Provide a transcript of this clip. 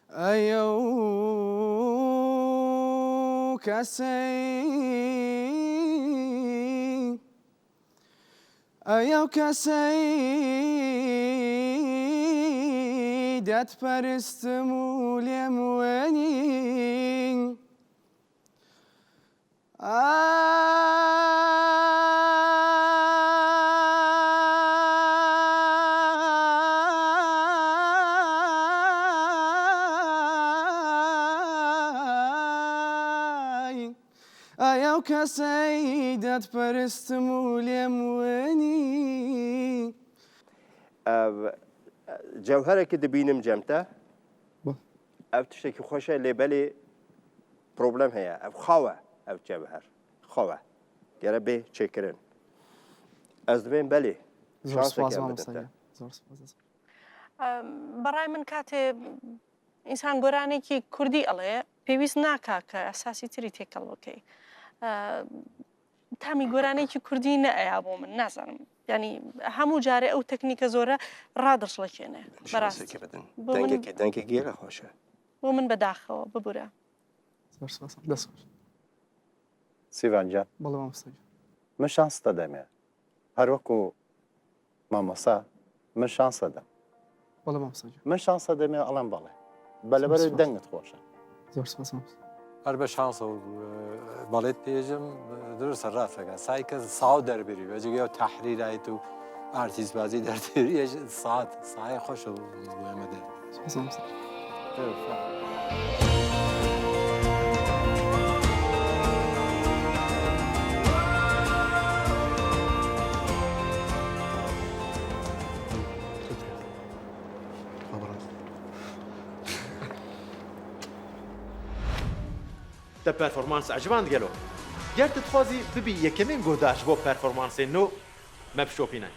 ئەی ئەو کەسەی ئەی ئەو کەسەی دەتپەرستم و لێم ونی ئای ئای ئەو کەسەی دەتپەرستم و لێم ونی. جەوهەرێکی دەبینم جەمتە ئەو تشتێکی خۆشە لێ بەلێ پرۆبلەم هەیە ئەو خاوە ئەو جەوهەر خاوە گەرە بێ چێکردن ئەس دەبێن بەلێ بەڕای من کاتێ ئینسان گۆرانێکی کوردی ئەڵێ پێویست ناکا کە ئەساسی تری تێکەڵ بکەی تامی گۆرانێکی کوردی نەئەیا بۆ من نازانم ینی هەموو جارێ ئەو تەکنیکە زۆرە ڕادەشڵەکێنێ بەڕاست دەنگێک گێرە خۆشە بۆ من بەداخەوە ببورە. زۆر سپاس دەست خۆش. سیڤان گیان بەڵێ مامۆستا گیان. من شانست دەدەمێ هەر وەکو مامۆستا من شانس دەدەم. بەڵێ مامۆستا گیان. من شانس دەدەمێ ئەڵێم بەڵێ بە لەبەر دەنگت خۆشە. زۆر سپاس مامۆستا. هەر بە شانسەوە بەڵێت پێژم دروستە ڕاستەکە سای کە ساو دەربری بەجگە و تەحریرایت و ئارتیست بازی دەردێری سات سایە خۆشە بۆ ئێمە دێ. سپاس مامۆستا. Te performans eciband gelo? Ger tu dixwazî bibî yekemîn guhdar ji bo performansên nû, me bişopîne.